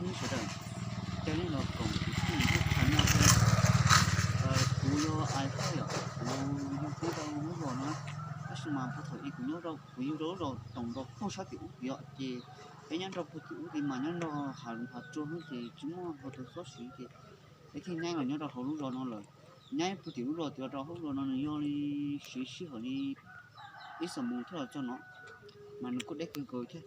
Sawv daws, caw nej los koom kuv thiaj li ib qho no. Kuv yog Ais Hawj yom, kuv yug tib rau lub zos no, tab sis mas puag thaum ub kuv nyob rau, kuv yug rau lub zos toom rau puag sab tim ub tid os, ces peb nyob rau puag tim ub tid mas nyob nrog hav zoov hav tsuag xwb ces tsis muaj hluav taws xob siv ces peb thiaj nyaib los nyob rau hauv lub zos no lawm. Nyaib puag tim lub zos tid los rau hauv lub zos no nws yog li siv sij hawm li ib xuab moos thiab los txog no, mas nws kuj deb kawg nkaus thiab.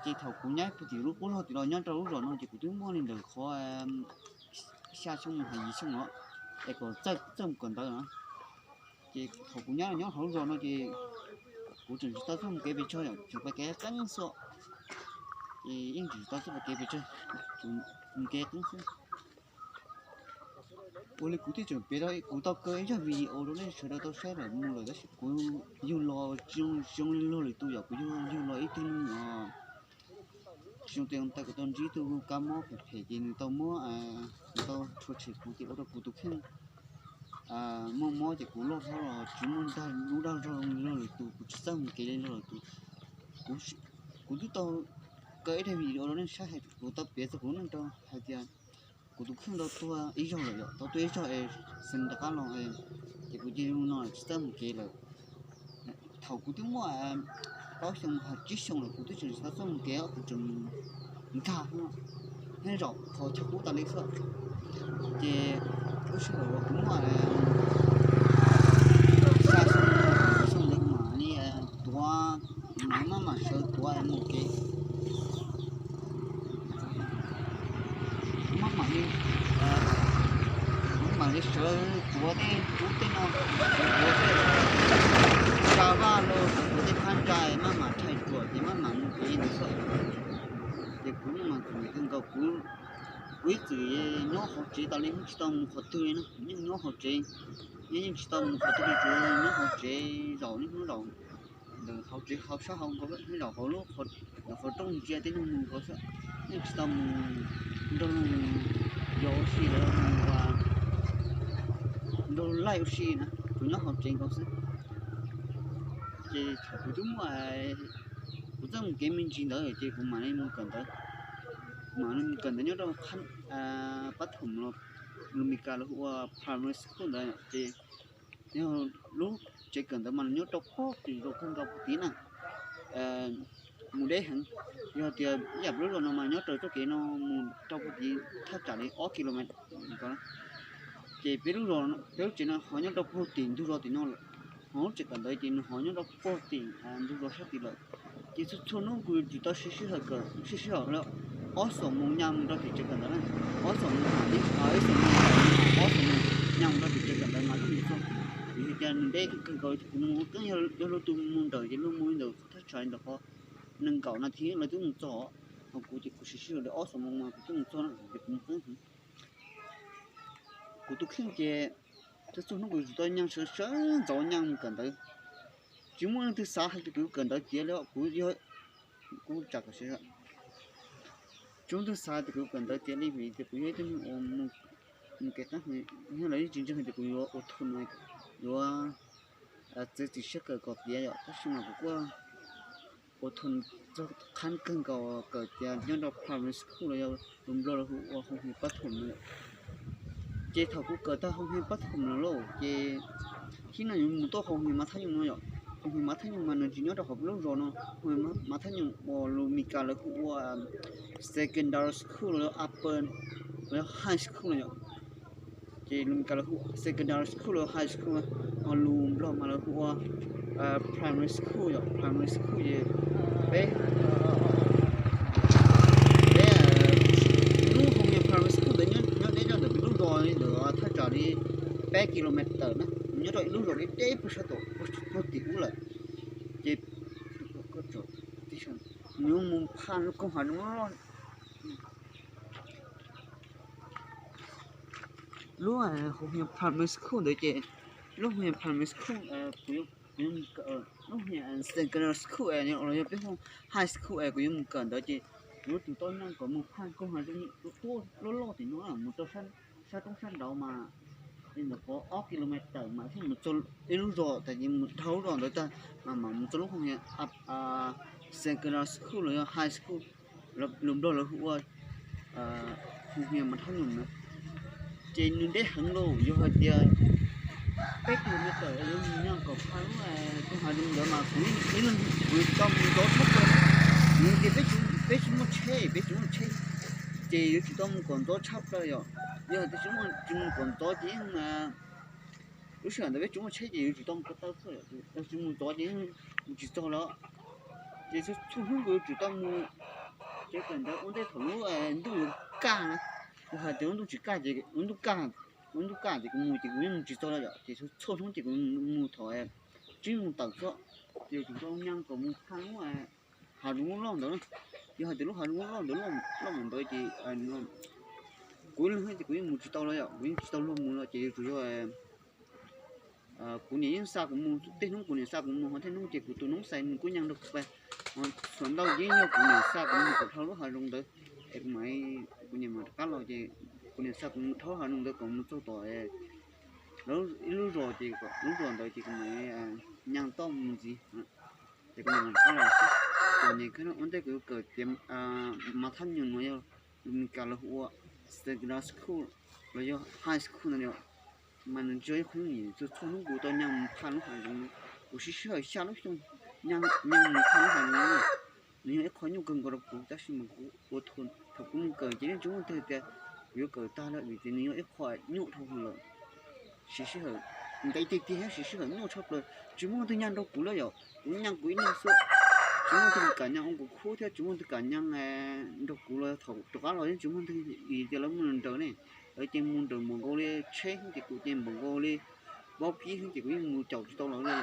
Ces thaum kuv nyaib puag tim lub qub zos tid los nyob rau lub zos no ces kuv twb muaj li ntawm qhov xya xyoo mus hais yim xyoo os, es kom txawj mus kawm ntawv na. Ces thaum kuv nyob nyob hauv lub zos no ces kuv tseem tsis tau txawj mus kev pes tsawg, tseem pais kev qeeb xwb. Ces yeej tseem tsis tau txawj mus kev pes tsawg, mus kev qeeb xwb. Ua li kuv twb tseem piav rau kuv tau kaw ib zaj video rau nej sawv daws tau saib lawm mus lawm tab sis kuv yug los tsis zoo li luag lwm tus yom, kuv yug los ib tug neeg tsis zoo tes zoo taw, kuv tau ntsib tus kab mob phem phem ces nws tau muab, nws tau rhuav tshem kuv ces ua rau kuv tus kheej muaj mob ces kuv loj hlob los tsis muaj dag lub dag zog li luag lwm tus, kuv tsis txawj mus kev li luag lwm tus. Kuv twb tau kaw ib daim video rau nej saib hais kuv tau piav txog kuv lub neej rau hais tias kuv tus kheej tau tuag ib zaug lawm yom, tau tuag ib zaug es xeev rov qab los, ces kuv cia li no tsis txawj mus kev lawm. Thaum kuv twb muaj plaub xyoo ho tsib xyoo lawm kuv twb tseem tsis tau txawj mus kev, kuv tseem nkag thiab zaum qhov chaw qub tas li xwb. Ces lub sij hawm uas kuv muaj xya xyoo ntawd mam li tuav, mam maj mam sawv tuav mus kev. Maj mam li, kuv mam li sawv tuav tej ub tej no, sawv tuav tej tsa vaj los sawv tuav tej phab ntsa, maj mam rhais ruam ces maj mam mus kev ntawd xwb. Ces kuv yeej mas txom nyem kawg nkaus, kuv, kuv ib txwm nyob hauv tsev tas li, yeej tsis tau mus qhov twg li na, yeej nyob hauv tsev, yeej tsis tau mus qhov twg li, tsuas nyob hauv tsev zaum niaj hnub zaum ntawm hauv tsev hauv sab hauv nkaus, nyob zaum hauv lub, qhov rooj ntsia tej neeg mus nkaus xwb, yeej tsis tau mus nrog luag mus yos ua si los mus ua nrog luag laij ua si na, tsuas nyob hauv tsev nkaus xwb. Ces thaum kuv twb muaj, kuv txawj mus kev me ntsis ntawd ces kuv mam li mus kawm ntawv, mam li mus kawm ntawv nyob rau pab thum, lus Mis Kas lawv hu ua primary school ntawd ces yog lub tsev kawm ntawv mas nyob rau pog tim zos kawg nkaus puag tid na, mus deb heev. Yog tias ib yam peb lub zos no mas nyob raws txoj kev no mus rau puag tid thaj tsam li ob kilomev. Ces peb lub zos, peb lub tsev no ho nyob rau puag tim ntug zos tim no lawm, ho lub tsev kawm ntawv ces nws ho nyob rau puag tim ntug zos sab tid lawm. Ces txhua txhua hnub kuv yuav tsum tau siv sij hawm kawm, siv sij hawm li ob xuab moos nyas mus rau tim tsev kawm ntawv na, ob xuab moos, ib xuab moos, ob xuab moos nyas mus rau tim tsev kawm ntawv mas thiaj mus txog. Vim hais tias nws deb kawg nkaus, kuv mus ua keeb, yog luag tus mus ntawm ces luag mus li ntawm thaj tsam li ntawm qhov nees nkaum nas this lawv twb mus txog, ho kuv ces kuv siv sij hawm li ob xuab moos mas kuv thiaj mus txog na, ces kuv mus keeb heev. Kuv tus kheej ces txhua txhua hnub kuv yuav tsum tau nyas sawv sawv ntxov nyas mus kawm ntawv. Tsis muaj leej twg xav hais tias kuv yuav kawm ntawv tiav li os, kuv yog, kuv tsam kawm, tsis muaj leej twg xav hais tias kuv yuav kawm ntawv tiav li vim tias kuv yog ib tug neeg uas mus kev qeeb heev, yog lawv yeej tsis ntseeg hais tias kuv yuav ua thaum no, yuav txiav txim siab kawm kom tiav yom, tab sis mas kuv kuj ua thaum txog qhab kawg nkaus kawm tiav nyob rau primary school los yog lus Nplog lawv hu ua hoo hias pab thum no. Ces thaum kuv kawm tag hoo hias pab thum no lauj, ces thiab no yuav mus tuaj hoo hias mas thab nyoos no yom. Hoo hias mas thab nyoos mas nws tsis nyob rau hauv peb lub zos no, hoo hias mas thab nyoos uas lus Mis Kas lawv hu ua secondary school los yog upper, los yog high school no yom. Ces lus Mis Kas lawv hu secondary school los high school, ho lus Nplog mas lawv hu ua primary school yom, primary school ces peb, peb lub hoo hias primary school ntawd nyob deb zog ntawm peb lub zos li ntawd thaj tsam li peb kilomev tawm na, nyob rau ib lub zos deb deb puag sab tom puag tim ub lawm. Ces nws yuav mus phaj lub koog hav zoov loj. Lub hoo hias primary school ntawd ces, lub hoo hias primary school, kuv yuav, lub hoo hias secondary school los yog peb hu high school es kuv yuav mus kawm ntawd ces kuv yuav tsum tau nyas kom mus phaj koog hav zoov loj loj tim no mus rau sab roob sab nraud mas li ntawm qhov ob kilomev tawm mas thiaj mus txog ib lub zos, tas ces mus dhau lub zos ntawd tag mas mam mus txog lub hoo hias secondary school los yog high school, lus Nplog lawv hu ua Hoo Hia Mas Thab Nyum na, ces nws deb heev lauj. Yog hais tias peb kilomev tawm yuav mus nyob kom pha lub tus hav zoov ntawd mas kuv ib leeg kuv tau mus ntxov tshaj plaws. Nws tias peb tsis muaj tsheb, peb tsis muaj tsheb, ces yuav tsum tau mus kom ntxov tshaj plaws yom. Yog hais tias tsis mus kom ntxov ces yeej lub sij hawm ntawd peb tsis muaj tsheb ces yuav tsum tau mus ko taw xwb, yog tsis mus ntxov ces yeej mus tsis txog lawm. Ces txhua hnub kuv yuav tsum tau mus, ces kawm ntawv ua ntej thaum lub ntuj yuav kaj na. Yog hais tias lub ntuj tsis kaj ces, lub ntuj kaj, lub ntuj kaj ces kuv mus ces kuv yeej mus tsis txog lawm yom. Ces txhua hnub ces kuv mus thaum tsib moos tawm xwb, ces yuav tsum tau nyees kom mus pha lub hav zoov loj loj ntawd. Yog hais tias lub hav zoov loj loj ntawd loj loj ntawd ces kuv ib leeg ces kuv yeej mus tsis tau lawm yom, kuv yeej tsis tau luag mus lawm ces yuav tsum yog kuv niam yeej xa kuv mus, tej hnub kuv niam xa kuv mus, ho tej hnub ces kuv tus noob xais nws kuj nyees nrog kuv pais. Ho txhua ntau yeej yog kuv niam xa kuv mus kom dhau lub hav zoov ntawd, es kuv mam, kuv niam mam rov qab los ces kuv niam xa kuv mus dhau lub hav zoov ntawd kom mus txog tom ib lub zos ces lub zos ntawd ces kuv mam nyees toj mus ntxiv. Ces kuv mam rov qab los xwb. Ces ua ntej kuv yuav kawm tiav Mas Thab Nyum no yog Meskas lawv hu ua secondary school los yog high school no, mas nws tsis yog ib qho nyuaj, txhua hnub kuv tau nyees mus pha lub hav zoov no. Kuv siv sij hawm xya lub xyoo nyees mus pha lub hav zoov no. Nws yog ib qho nyuaj kawg nkaus rau kuv tab sis mas kuv ua thaum kuv mus kawm ces yeej tsis muaj leej twg tias kuv yuav kawm tag lawm vim tias nws yog ib qho nyuaj dhau hwv lawm. Siv sij hawm ntev tiag tiag thiab siv sij hawm nyuaj tshaj plaws, tsis muaj leej twg nyees nrog kuv lawm yom, kuv nyees kuv ib leeg xwb. Tsis muaj leej twg kam nyees ua kuv khub thiab tsis muaj leej twg kam nyees nrog kuv los thaum rov qab los yeej tsis muaj leej twg vim tias lawv muaj nrawm ne. Lawv ces mus nrawm npaum nkaus li tsheb ces kuv ces npaum nkaus li pob kib ces kuv yeej mus caum tsis tau lawv li.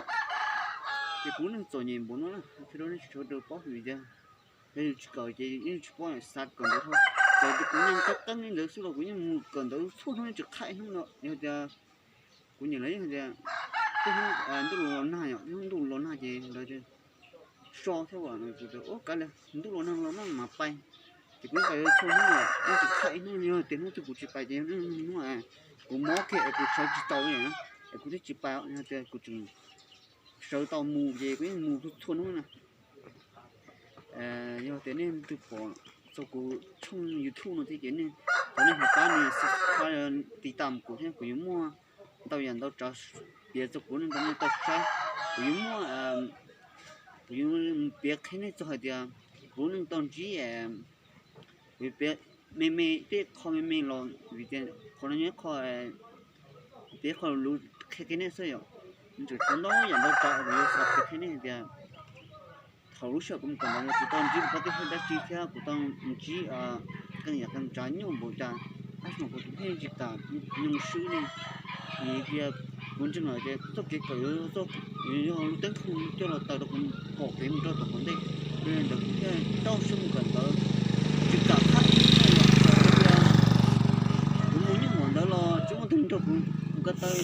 Ces kuv neeg txom nyem npaum no na, thiaj rau nej tsis tshua paub vim tias yog yus tsis kawm ces yeej tsis paub xav kawm ntawv dhau. Txawm tias kuv nyees qeeb qeeb li ntawd xwb los kuv yeej mus kawm ntawv txhua hnub yeej tsis qhaib hnub no. Yog tias kuv niam lawv yeej hais tias tej hnub ntuj los nag yom, tej hnub ntuj los nag ces lawv so thiab, kuv tias ua kav liam, ntuj los nag los nag mas pais. Ces kuv yeej pais txhua hnub, yeej tsis qhaib ib hnub. Yog tias hnub twg kuv tsis pais ces yog hnub kuv mob kiag es kuv sawv tsis tau li, es kuv thiaj tsis pais. Yog tias kuv tseem sawv tau mus ces kuv yeej mus txhua hnub na. Yog tias nej leej twg pom txog kuv tshooj YouTube no thiab ces nej, thov nej ho pab nias subscribe, tiv tam kuv thiab, kuv yuav muaj ntau yam ntau tsav piav txog kuv nej tau saib. Kuv yuav muaj, kuv yuav piav qhia nej txog hais tias kuv neej tau ntsib, kuv yuav piav me me tej qho me me los vim tias qhov no yog ib qho, piav qho lus qhia qhia nej xwb yom. Tseem tshuav ntau yam ntau tsav kuv yuav xav piav qhia nej hais tias thaum lub sij hawm kuv mus kawm ntawv no kuv tau ntsib kuv pab teb hej dab tsi thiab kuv tau ntsib qee yam qee tsav nyuaj npaum cas, tab sis mas kuv tus kheej tsis kam nyoo swb li. Vim tias kuv ntseeg lawm tias txoj kev kawm yuav yog lub teeb hwj coj los taws rau kuv pom kev mus rau tom hauv ntej. Yog li ntawd kuv thiaj tau siab mus kawm ntawv, tsis kam qhaib ib hnub los txawm tias kuv mus nyuaj npaum ntawd los tsis muaj leej twg nrog kuv mus ko taw,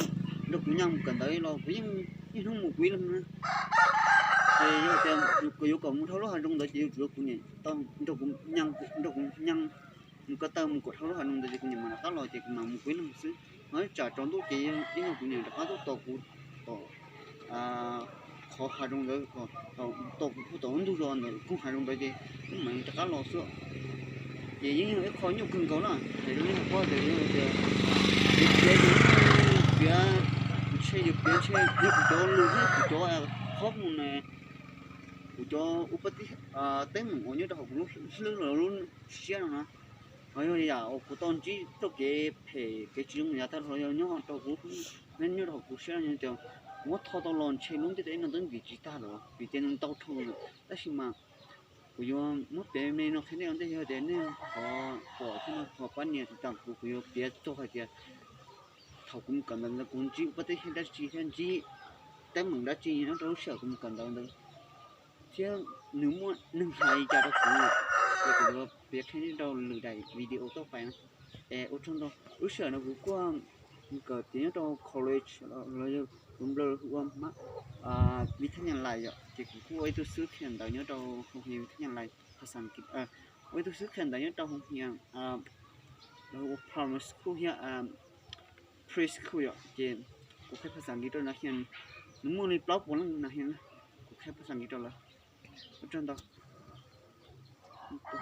nrog kuv nyees mus kawm ntawv los kuv yeej niaj hnub mus kuv ib leeg na. Ces yog tias kuv yuav kom mus dhau lub hav zoov ntawd ces yuav tsum kuv niam tau nrog kuv nyees, nrog kuv nyees mus ko taw mus kom dhau lub hav zoov ntawd ces kuv niam mam rov qab los ces kuv mam mus kuv ib leeg xwb. Ho ib tsam tsaus ntuj ces yeej yog kuv niam rov qab tuaj tos kuv tom qhov hav zoov ntawd, tos kuv puag tom lub ntug zos ntawm koog hav zoov ntawd ces kuv mam rov qab los xwb. Ces yeej yog ib qho nyuaj kawg nkaus na, hais rau nej paub tias yog tias piav, piav ntshe yuav piav ntshe yog kuv cov lus thiab kuv cov qhob mus na, kuv cov ua pab teb, teeb meem uas nyob rau hauv kuv lub hlwb los lub siab no na. Ho yog yam uas kuv tau ntsib txoj kev phem kev tsis zoo yav tag los yog nyob rau kuv, nyob rau hauv kuv siab no tias kuv muab tho tau los ntshe lub ntiaj teb no twb ntim tsis tag lawm vim tias nws ntau dhau lawm. Tab sis mas kuv yuav muab piav me no qhia nej ua ntej, yog tias nej ho pom thiab no ho pab nias tiv tam kuv, kuv yuav piav txog hais tias thaum kuv mus kawm ntawv ntawd kuv ntsib ua pab teb hej dab tsi thiab ntsib teeb meem dab tsi nyob rau lub sij hawm kuv mus kawm ntawv ntawd, thiab nws muaj neeg hais li cas rau kuv, ces kuv yuav piav qhia nej rau lwm daim video tuaj pais na. Es ua tsaug ntau, lub sij hawm no kuv kuj mus kawm tiav nyob rau college los yog tus nplog hu ua Vitae Nyalais yom, ces kuv kuj ua ib tug xib hwb qhia ntawv nyob rau hoo hias Vitae Nyalais, ua ib tug xib hwb qhia ntawv nyob rau hoo hias los hu ua primary school thiab preschool yom, ces kuv qhia phas xas Askiv rau nas hias, nws muaj li plaub puas leej nas hias na, kuv qhia phas xas Askiv rau lawv. Ua tsaug ntau.